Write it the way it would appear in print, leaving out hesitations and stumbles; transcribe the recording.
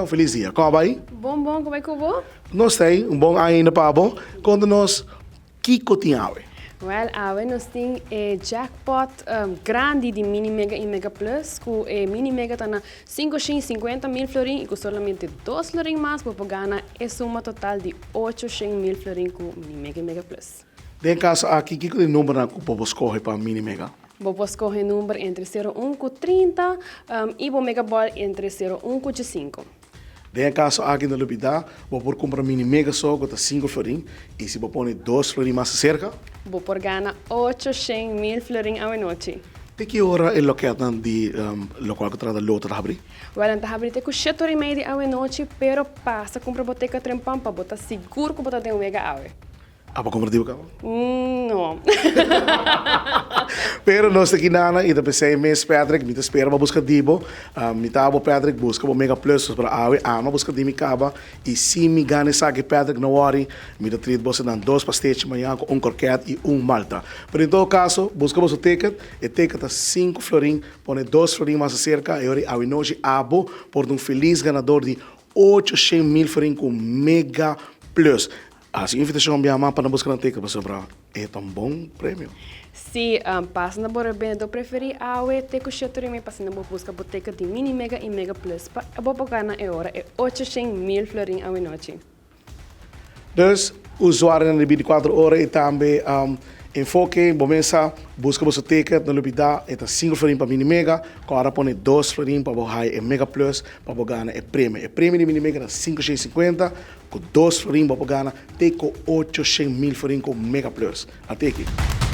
un felis dia. Kon a bai? Bon bon, kon bai ku bo? Nos ta ei, un bon aña ainda pa bo. Konta nos kiko tin awe? Wèl, awe nos tin e jackpot grandi di Mini Mega i Mega Plus, ku e Mini Mega ta na 550.000 florin i ku solamente dos florin mas bo por gana e suma total di 800.000 florin ku Mini Mega i Mega Plus. Den e kaso aki, kiko ta e numbernan ku bo por skohe pa Mini Mega? Bo por skohe number entre sero un ku 30 i bo Mega Ball entre sero un ku 5. Den e kaso aki no lubidá, bo por kumpra mini mega so ku ta sinku florin i si bo pone dos florin mas aserka. Bo por gana 800.000 florin awenochi. Te ki ora e lokètnan di lokual ku trata loto ta habrí? Wèl, nan ta habrí te ku shete ora i mei di awenochi, pero pasa kumpra bo teka trempan pa bo ta sigur ku bo ta den wega awe. Abo compra di bo cama? No. Pero nos ta kinana y ta pensey mes Patrick, mi ta spera pa busca di bo. Mi ta abo Patrick busca bo Mega Plus pasobra awe ama busca di mi caba y si mi gana esaki Patrick no worry, mi ta treat boso nan dos pastechi mañan cu un kroket y un malta. Pero en todo caso busca boso ticket, e ticket ta sinku florin, pone dos florin mas acerca e ora awe nochi abo por ta un feliz ganador di 800.000 florin cu Mega Plus. Hasi invitashon biaha pa nan buska nan teken pasobra e ta un bon premio. Si, pasa na bo rebendedor preferí awe te ku shete ora i mei pa asina bo buska bo teken di Mini Mega i Mega Plus pa bo por gana e ora e 800.000 florin awenochi. Dus, usuarionan di 24 ora i tambe Enfoke, bo mesa, buska boso ticket, no lubida e ta sinku florin pa Mini Mega, ku ora pone dos florin pa bo haya e Mega Plus pa bo gana e premio. E premio di Mini Mega ta 550. Ku dos florin bo por gana te ku 800.000 florin ku Mega Plus. At'e aki.